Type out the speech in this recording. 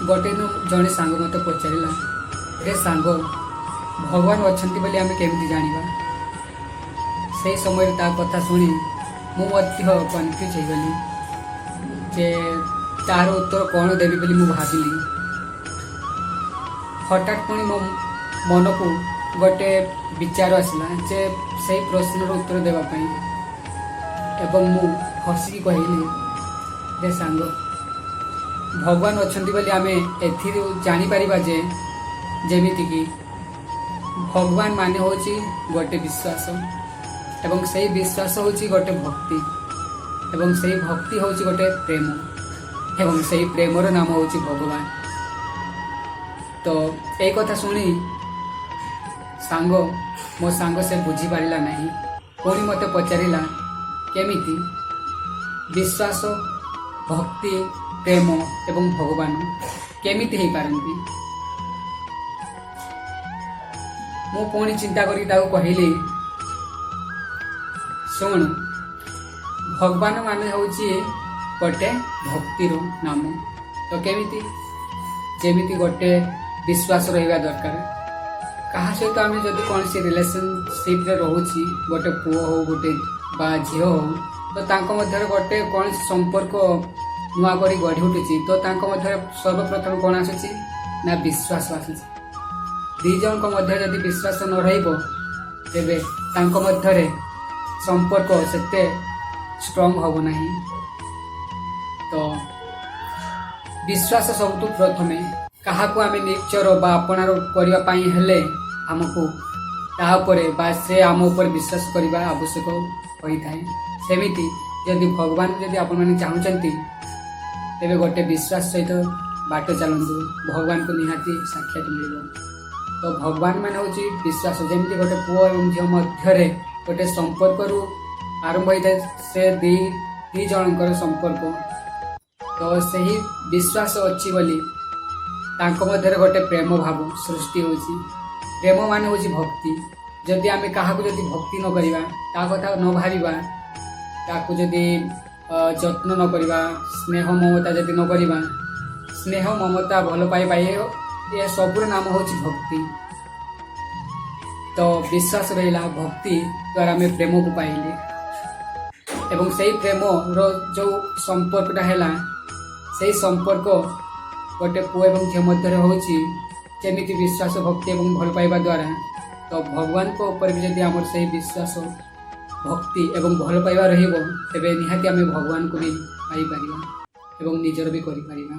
ଗୋଟେ ଦିନ ଜଣେ ସାଙ୍ଗ ମୋତେ ପଚାରିଲା, "ରେ ସାଙ୍ଗ, ଭଗବାନ ଅଛନ୍ତି ବୋଲି ଆମେ କେମିତି ଜାଣିବା?" ସେଇ ସମୟରେ ତା କଥା ଶୁଣି ମୁଁ ମଧ୍ୟ କନଫ୍ୟୁଜ୍ ହେଇଗଲି ଯେ ତାର ଉତ୍ତର କ'ଣ ଦେବି ବୋଲି ମୁଁ ଭାବିଲି। ହଠାତ୍ ପୁଣି ମୋ ମନକୁ ଗୋଟେ ବିଚାର ଆସିଲା ଯେ ସେଇ ପ୍ରଶ୍ନର ଉତ୍ତର ଦେବା ପାଇଁ ଏବଂ ମୁଁ ହସିକି କହିଲି ଯେ, ସାଙ୍ଗ, ଭଗବାନ ଅଛନ୍ତି ବୋଲି ଆମେ ଏଥିରୁ ଜାଣିପାରିବା ଯେ ଯେମିତିକି ଭଗବାନ ମାନେ ହେଉଛି ଗୋଟେ ବିଶ୍ୱାସ ଏବଂ ସେଇ ବିଶ୍ୱାସ ହେଉଛି ଗୋଟେ ଭକ୍ତି ଏବଂ ସେଇ ଭକ୍ତି ହେଉଛି ଗୋଟେ ପ୍ରେମ ଏବଂ ସେଇ ପ୍ରେମର ନାମ ହେଉଛି ଭଗବାନ। ତ ଏଇ କଥା ଶୁଣି ସାଙ୍ଗ, ମୋ ସାଙ୍ଗ ସେ ବୁଝିପାରିଲା ନାହିଁ। ପୁଣି ମୋତେ ପଚାରିଲା, କେମିତି ବିଶ୍ୱାସ, ଭକ୍ତି, ପ୍ରେମ ଏବଂ ଭଗବାନ କେମିତି ହେଇପାରନ୍ତି? ମୁଁ ପୁଣି ଚିନ୍ତା କରିକି ତାକୁ କହିଲି, ଶୁଣ, ଭଗବାନ ମାନେ ହେଉଛି ଗୋଟେ ଭକ୍ତିର ନାମ। ତ କେମିତି? ଯେମିତି ଗୋଟେ ବିଶ୍ୱାସ ରହିବା ଦରକାର। କାହା ସହିତ ଆମେ ଯଦି କୌଣସି ରିଲେସନସିପ୍ରେ ରହୁଛି, ଗୋଟେ ପୁଅ ହଉ ଗୋଟେ ବା ଝିଅ ହଉ, ତ ତାଙ୍କ ମଧ୍ୟରେ ଗୋଟେ କୌଣସି ସମ୍ପର୍କ ନୂଆ କରି ଗଢ଼ି ଉଠୁଛି, ତ ତାଙ୍କ ମଧ୍ୟରେ ସର୍ବପ୍ରଥମେ କ'ଣ ଆସୁଛି ନା ବିଶ୍ୱାସ ଆସୁଛି। ଦୁଇ ଜଣଙ୍କ ମଧ୍ୟରେ ଯଦି ବିଶ୍ୱାସ ନ ରହିବ, ତେବେ ତାଙ୍କ ମଧ୍ୟରେ ସମ୍ପର୍କ ସେତେ ଷ୍ଟ୍ରଙ୍ଗ ହେବ ନାହିଁ। ତ ବିଶ୍ୱାସ ସବୁଠୁ ପ୍ରଥମେ। କାହାକୁ ଆମେ ନିଜର ବା ଆପଣାର କରିବା ପାଇଁ ହେଲେ ଆମକୁ ତା ଉପରେ ବା ସେ ଆମ ଉପରେ ବିଶ୍ୱାସ କରିବା ଆବଶ୍ୟକ ହୋଇଥାଏ। ସେମିତି ଯଦି ଭଗବାନଙ୍କୁ ଯଦି ଆପଣମାନେ ଚାହୁଁଛନ୍ତି, ତେବେ ଗୋଟେ ବିଶ୍ୱାସ ସହିତ ବାଟ ଚାଲନ୍ତୁ, ଭଗବାନଙ୍କୁ ନିହାତି ସାକ୍ଷାତ ମିଳିବ। ତ ଭଗବାନ ମାନେ ହେଉଛି ବିଶ୍ୱାସ। ଯେମିତି ଗୋଟେ ପୁଅ ଏବଂ ଝିଅ ମଧ୍ୟରେ ଗୋଟେ ସମ୍ପର୍କରୁ ଆରମ୍ଭ ହୋଇଥାଏ, ସେ ଦି ଜଣଙ୍କର ସମ୍ପର୍କ, ତ ସେହି ବିଶ୍ୱାସ ଅଛି ବୋଲି ତାଙ୍କ ମଧ୍ୟରେ ଗୋଟେ ପ୍ରେମ ଭାବ ସୃଷ୍ଟି ହେଉଛି। ପ୍ରେମ ମାନେ ହେଉଛି ଭକ୍ତି। ଯଦି ଆମେ କାହାକୁ ଯଦି ଭକ୍ତି ନ କରିବା, ତା କଥା ନ ଭାବିବା, ତାକୁ ଯଦି ଯତ୍ନ ନ କରିବା, ସ୍ନେହ ମମତା ଯଦି ନ କରିବା, ସ୍ନେହ, ମମତା, ଭଲ ପାଇବା, ଏ ସବୁର ନାମ ହେଉଛି ଭକ୍ତି। ତ ବିଶ୍ୱାସ ରହିଲା, ଭକ୍ତି ଦ୍ୱାରା ଆମେ ପ୍ରେମକୁ ପାଇଲେ ଏବଂ ସେଇ ପ୍ରେମର ଯେଉଁ ସମ୍ପର୍କଟା ହେଲା, ସେଇ ସମ୍ପର୍କ ଗୋଟେ ପୁଅ ଏବଂ ଝିଅ ମଧ୍ୟରେ ହେଉଛି ଯେମିତି ବିଶ୍ୱାସ, ଭକ୍ତି ଏବଂ ଭଲ ପାଇବା ଦ୍ୱାରା, ତ ଭଗବାନଙ୍କ ଉପରେ ବି ଯଦି ଆମର ସେଇ ବିଶ୍ୱାସ, ଭକ୍ତି ଏବଂ ଭଲ ପାଇବା ରହିବ, ତେବେ ନିହାତି ଆମେ ଭଗବାନଙ୍କୁ ବି ପାଇପାରିବା ଏବଂ ନିଜର ବି କରିପାରିବା।